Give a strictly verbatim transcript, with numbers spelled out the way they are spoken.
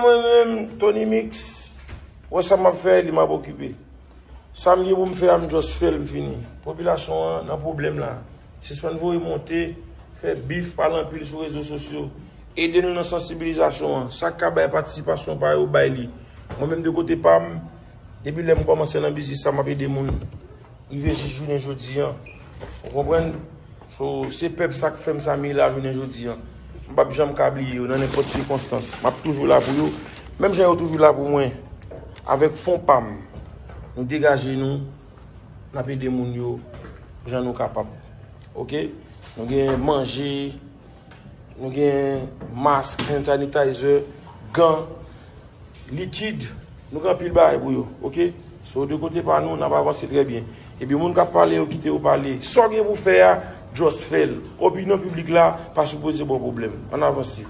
Mwen menm, Tony Mix, wè sa m ap fè, li m ap okipe. Sa m gen pou m fè a, m just fè l, m fini. Popilasyon an nan pwoblèm la. Sispann voye monte, fè bif, pale anpil sou rezo sosyo. Ede nou nan sansibilizasyon an. Sa k ka bay patisipasyon pa yo, bay li. Mwen menm de kote pa m, depi lè m kòmanse nan biznis sa, m ap ede moun. Rive jis jounen jodi an. Ou konprann? So, se pèp sa k fè m sa m ye la jounen jodi an. M p ap janm ka bliye yo nan nenpòt sikonstans. M ap toujou la pou yo. Menm jan yo toujou la pou mwen. Avèk fon pa m, nou degaje nou, n ap ede moun yo jan nou kapab. Oke? Nou gen manje, nou gen mask, hand sanitizer, gan, likid, nou gen anpil bagay pou yo, oke? So, de kote pa nou, n ap avanse trè byen. Epi moun k ap pale yo, kite yo pale. Sa w gen pou fè a, just fè l. Opinyon piblik la pa sipoze ba w pwoblèm. Ann avanse.